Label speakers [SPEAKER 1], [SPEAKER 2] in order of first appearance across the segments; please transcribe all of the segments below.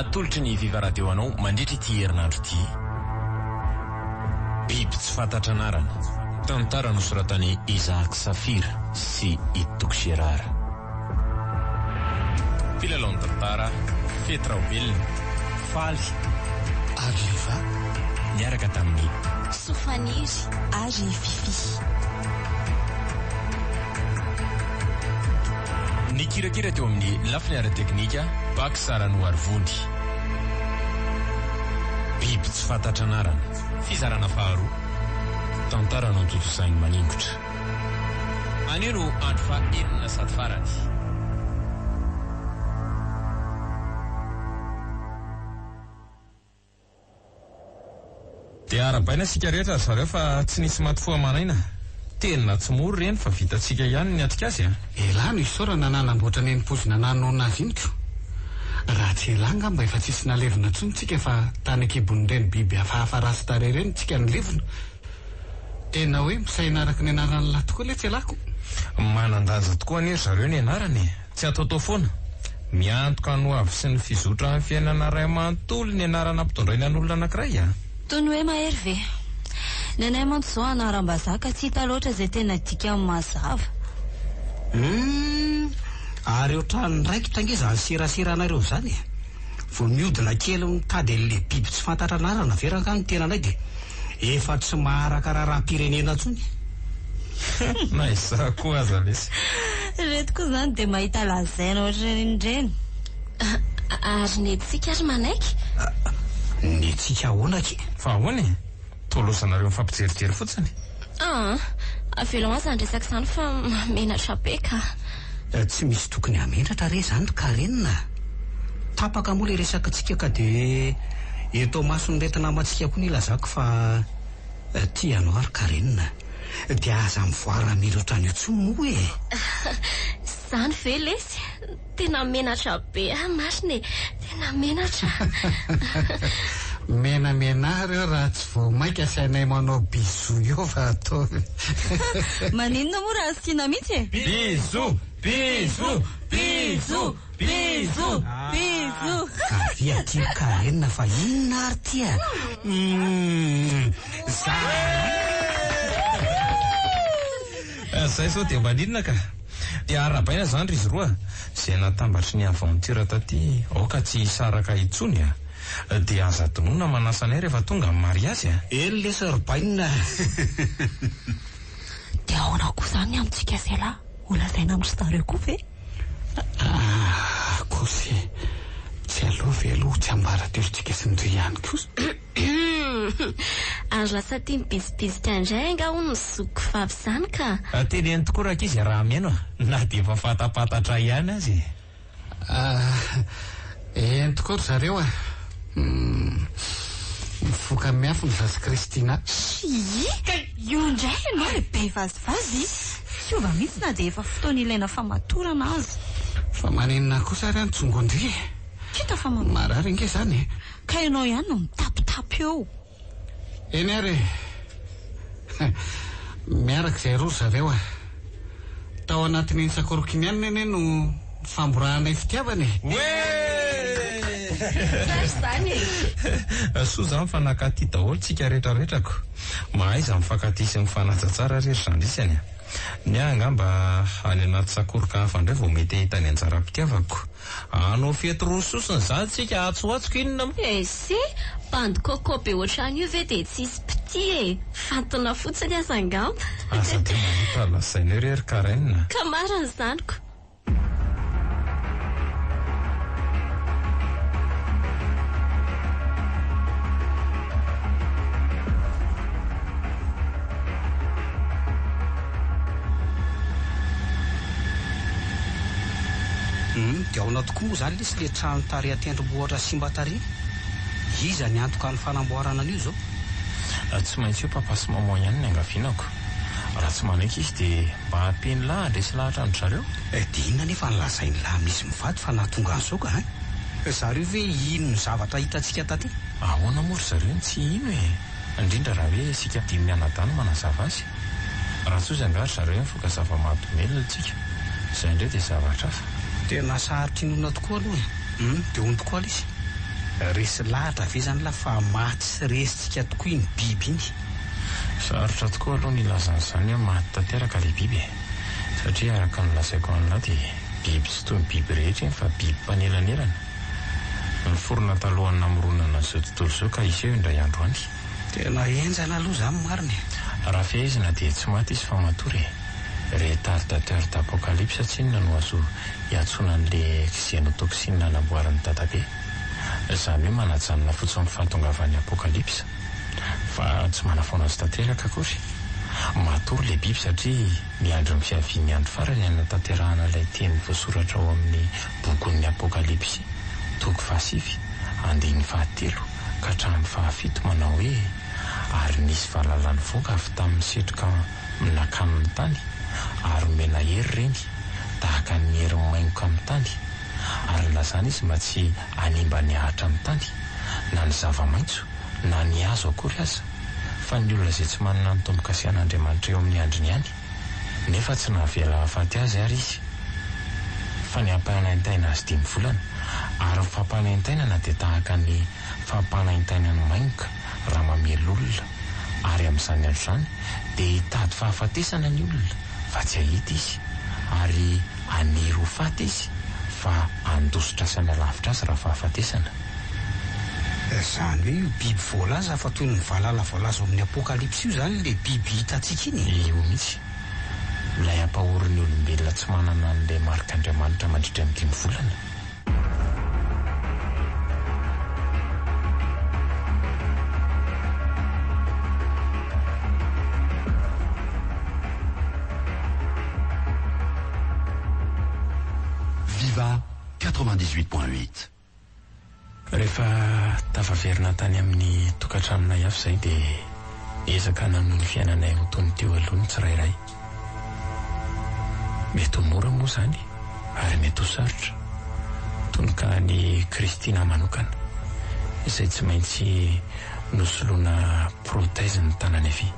[SPEAKER 1] Atolotry ny Viva Radio anao mandritra ity herinandro ity. Biby tsy fantatra anarana. Tantara nosoratan'i Isaac Safira sy i Toky Gérard. Mpilalao ny tantara, Fety Raobelina, Faly ary Liva, niaraka tamin'i.
[SPEAKER 2] Sofaniry ary Fiffi.
[SPEAKER 1] Nikirakira teo amin'ny lafiny ara-teknika, Pax Ranoarivony. Biby tsy fantatra anarana. Fizarana faharoa. Tantara notontosain'i Maningotra. Anio no andro faha enina sady farany. Dia arahabaina isika rehetra ry zareo fa tsy nisy maty fo aman'aina. Tena tsy mora ireny fa vitantsika ihany ny niatrika azy a!
[SPEAKER 3] Elah no isaorana nanamboatra an'iny pozina nanonona azy iny ko! Raha tsy elah angamba efa tsisy nalevina intsony tsika fa tany ankibon'ireny biby hafahafa ratsy tarehy ireny tsika nilevina. Tena hoe misaina araka ny anaran'lah tokoa letsy elah ko!
[SPEAKER 1] Manan-danja tokoa anie ry zareo ny anarana e! Tsy ataotao foana. Miantoka ny hoavy sy ny fizotran'ny fiainana iray manontolo ny anarana ampitondraina an'olona anankiray a!
[SPEAKER 2] Toy ny hoe mahery ve? Ny anay mantsy izao anaram-bazaha ka tsy hita loatra izay tena dikany mazava.
[SPEAKER 4] Humm! Ary ohatran'ny raikitra ange izany seraseranareo izany e! Vao mihodina kely mitady an'ilay biby tsy fantatra anarana ve rangaha ny tenanay dia efa tsy maharaka raharaham-pirenena intsony.
[SPEAKER 1] Na izaho koa aza lesy.
[SPEAKER 2] Ireto koa izany dia mahita lazaina ohatran'ireny ireny.
[SPEAKER 5] Ary ny antsika ary manaiky?
[SPEAKER 4] Ny antsika ahoana akia?
[SPEAKER 1] Fa ahoana e? Toa lozanareo mifampijerijery fotsiny.
[SPEAKER 5] Aa! Avelao aza ny resaka izany fa menatra be ka.
[SPEAKER 4] Tsy misy tokony hamenatra re izany ry Karen a! Tapaka moa ilay resakitsika ka dia eto amason'ireto namantsika koa no ilazako fa tia anao aho ry Karen a! Dia aza mivoara mila ohatran'io intsony moa e!
[SPEAKER 5] Izany ve lesy? Tena menatra be aho marina e! Tena menatra.
[SPEAKER 3] Menamenà reo raha tsy vao mainka asainay manao bisous eo fa ataovy.
[SPEAKER 2] Maninona moa raha asiana mihitsy e?
[SPEAKER 1] Bisous! Bisous! Bisous! Bisous!
[SPEAKER 2] Bisous!
[SPEAKER 4] Avia aty ry Karen fa inona ary ty a? Humm! Zah!
[SPEAKER 1] Zay zao dia maninona ka. Dia arahabaina zany ry izy roa zay natambatry ny aventure taty aoka tsy hisaraka intsony a. Dia aza adinoina manasa anay rehefa tonga ny mariazy a.
[SPEAKER 4] Eny lesy ry bainina a.
[SPEAKER 2] Dia ahoana koa izany ny amintsika sy ialahy? Ho lazaina amin-dry zareo koa ve?
[SPEAKER 3] Ah kosa e! Tsy aleo ve aloha tsiambaratelontsika sy ndry ihany kosa?
[SPEAKER 5] Ary lasa tia mibizibizika indray angaha hono ny zokiko vavy izany ka!
[SPEAKER 1] Teneno tokoa rankizy raha mihaino a! Na dia efa fantapantatra ihany aza e!
[SPEAKER 3] Ah, eny tokoa ry zareo a! Hum, mifoka miafina izaho sy Christina.
[SPEAKER 2] Shii! Io indray ianao ry be vazivazy! Tsy hiova mihitsy na dia efa fotoana ilaina famatorana aza.
[SPEAKER 3] Fa maninona kosa ary an tsongo-ndry e?
[SPEAKER 2] Hita fa mamay.
[SPEAKER 3] Marary ange izany e!
[SPEAKER 2] Ka ianao ihany no mitapitapy eo.
[SPEAKER 3] Eny ary e! Miaraka izay roa ry zareo a! Tao anatin'iny sakoroka iny ihany anie no nifamborahanay fitiavana e!
[SPEAKER 5] Tsara izany e!
[SPEAKER 1] Soa izany fa nankaty daholo tsika rehetra rehetra ko! Mahaiza mifankatia sy mifanaja tsara re ry zandrisany a! Ny ahy angamba any anaty sakoroka hafa indray vao mety hahita ny anjaram-pitiavako. Hanao fety roa sosona izany tsika atsy ho atsy ko inona moa?
[SPEAKER 5] Ese, bandy coco be ohatran'io ve dia tsy hisy mpitia e! Fantina fotsiny aza angamba.
[SPEAKER 1] Aza dia mahita lazaina eo re ry Karen a!
[SPEAKER 5] Ka marina izany ko!
[SPEAKER 4] Humm dia aona tokoa moa zany lesy le trano tary an-tendrombohitra simba tary? Iza ny antoka ny fanamboarana an'io zao?
[SPEAKER 1] Tsy maintsy eo papa sy maman ihany ny angavianako. Raha tsy manaiky izy dia mba ampian'lah handresy lahatra an-dry zareo.
[SPEAKER 4] Dia inona anefa no lazain'lah amin'izy mivady fa nahatonga an'izao ka hein? Zareo ve hino ny zavatra hitantsika taty?
[SPEAKER 1] Ahoana moa ry zareo no tsy hino e? Indrindra raha hoe isika dimy mianadahy no manazava azy. Raha tsy hozy angaha ry zareo hoe mifoka zava-mahadomelina tsika. Izay indray dia zavatra hafa.
[SPEAKER 4] Tena sarotra inoana tokoa aloha e! Hum, dia hono tokoa lesy. Resy lahatra ve izany lah fa maty sy resintsika tokoa iny biby iny?
[SPEAKER 1] Sarotra tokoa aloha ny hilaza an'izany hoe maty tanteraka ilay biby e! Satria araka ny lazaiko an'lah dia biby tsy toy ny biby rehetra iny fa biby mpanelanelana. Niforona talohan'ny namoronana an'izao tontolo izao ka hiseho indray andro any.
[SPEAKER 4] Tena henjana aloha izany marina e!
[SPEAKER 1] Raha fehezina dia tsy maty izy fa matory e! Retardateur d'apocalypse tsinona no azo iantsoana an'le xenotoxine namboarin'i dadabe. Izany hoe manajanona fotsiny ny fahatongavan'ny apocalypse. Fa tsy manafoana azy tanteraka akory. Matory le biby satria miandry ny fiavian'ny andro farany hanatanterahana ilay teny voasoratra ao amin'ny bokin'ny Apokalypsy, toko fahasivy, andininy fahatelo ka hatramin'ny fahafito manao hoe, Ary nisy valala nivoaka avy tamin'ny setroka minakamin'ny tany, ary nomena hery ireny, tahaka ny herin'ny maingoka amin'ny tany, ary nilazana izy mba tsy hanimba ny ahitra amin'ny tany, na ny zava-maitso, na ny hazo akory aza, fa ny olona izay tsy manana ny tombo-kasihan'Andriamanitra eo amin'ny andriny ihany, nefa tsy navela hahafaty azy ary izy, fa ny hampanaintaina azy dimy volana, ary ny fampanaintainana dia tahaka ny fampanaintainan'ny maingoka raha mamely olona, ary amin'izany andro izany dia hitady fahafatesana ny olona, fa tsy hahita izy, ary haniry ho faty izy, fa handositra sy hanalavitra azy rafahafatesana.
[SPEAKER 4] Izany hoe io biby voalaza fa toy ny valala voalaza ao amin'ny Apokalypsy io izany ilay biby hitantsika iny e?
[SPEAKER 1] Io mihitsy. Ilay ampahorin'ny olombelona tsy manana an'ilay marik'Andriamanitra mandritra ny dimy volana.
[SPEAKER 6] Viva 98.8.
[SPEAKER 1] Rehefa tafaverina tany amin'ny tokantranonay avy izahay dia niezaka nanohy ny fiainanay ho toy ny teo aloha ny tsirairay. Mety ho mora moa izany ary mety ho sarotra, toy ny ka an'i Christina manokana, izay tsy maintsy nosoloina prothèse ny tanany havia.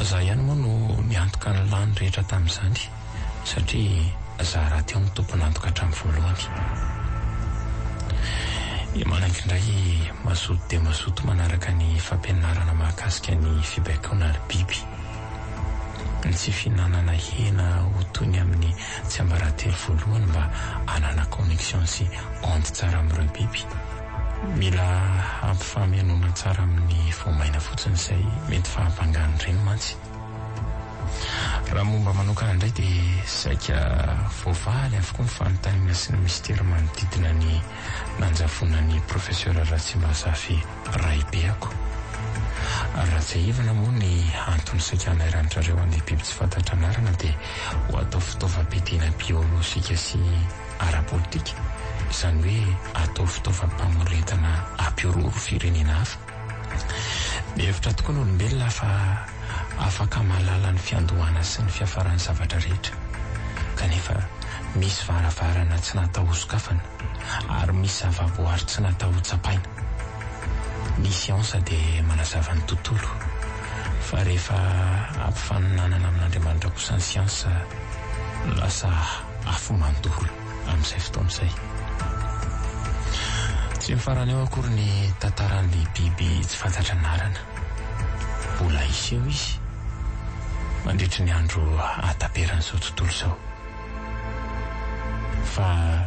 [SPEAKER 1] Izaho ihany moa no niantoka ny lany rehetra tamin'izany satria izaho rahateo no tompon'antoka hatramin'ny voalohany. I Manangy indray mazoto dia mazoto manaraka ny fampianarana mahakasika ny fibaikoana ary biby. Ny tsy fihinanana hena ho toy ny amin'ny tsiambaratelo voalohany mba hanana connexion sy onde tsara amin'ireo biby. Mila ampifamenoana tsara amin'ny voamaina fotsiny izay mety fahabangan'ireny mantsy. Raha momba manokana indray dia saika voavaly avokoa ny fanontaniana sy ny mistery manodidina ny nanjavonan'ny Professeur Ratsimbazafy raibeako. Raha tsiahivina moa ny antony saika hanairan-dRareo an'ilay biby tsy fantatra anarana dia ho atao fitaovam-piadiana biolojika sy ara-politika, izany hoe atao fitaovam-pamoretana hampihorohoro firenena hafa. Mihevitra tokoa ny olombelona fa afaka mahalala ny fiandohana sy ny fiafaran'ny zavatra rehetra. Kanefa misy varavarana tsy natao hosokafana ary misy zavaboary tsy natao hotsapaina. Ny siansa dia manazava ny tontolo, fa rehefa ampifaninanana amin'Andriamanitra kosa ny siansa, lasa afo mandoro amin'izay fotoana izay. Tsy mifarana eo akory ny tantaran'ilay biby tsy fantatra anarana. Mbola hiseho izy mandritry ny andro hahataperan'izao tontolo izao. Fa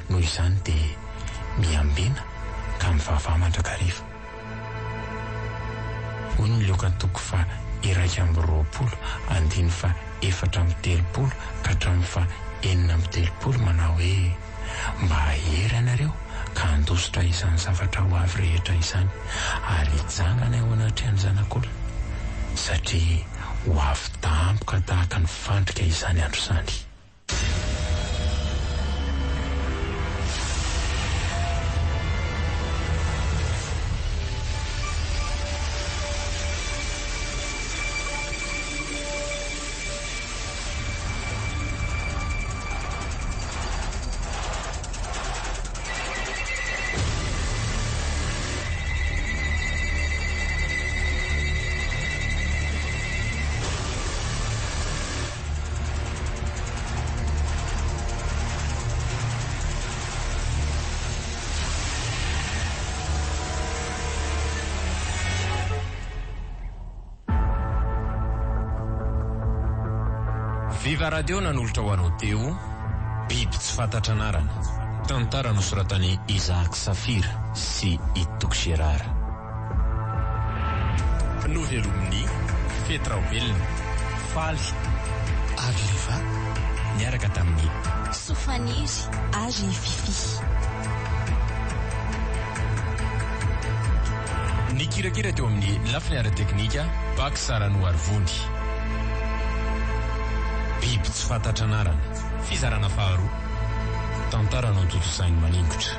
[SPEAKER 1] noho izany dia miambena ka mivavaha mandrakariva. Hoy ny Lioka toko faha 21 andininy faha 34 ka hatramin'ny faha 36 manao hoe, Mba hahery ianareo ka handositra izany zavatra ho avy rehetra izany ary hitsangana eo anatrehan'ny Zanak'olona, satria ho avy tampoka tahaka ny fandrika izany andro izany. Viva Radio nanolotra ho anao teo Biby tsy fantatra anarana. Tantara nosoratan'i Isaac Safira sy i Toky Gérard. Novelomin'i Fety Raobelina, Faly ary Liva niaraka tamin'i.
[SPEAKER 5] Sofaniry ary Fiffi.
[SPEAKER 1] Nikirakira teo amin'ny lafiny ara-teknika, Pax Ranoarivony. Biby tsy fantatra anarana. Fizarana faharoa. Tantara notontosain'i Maningotra.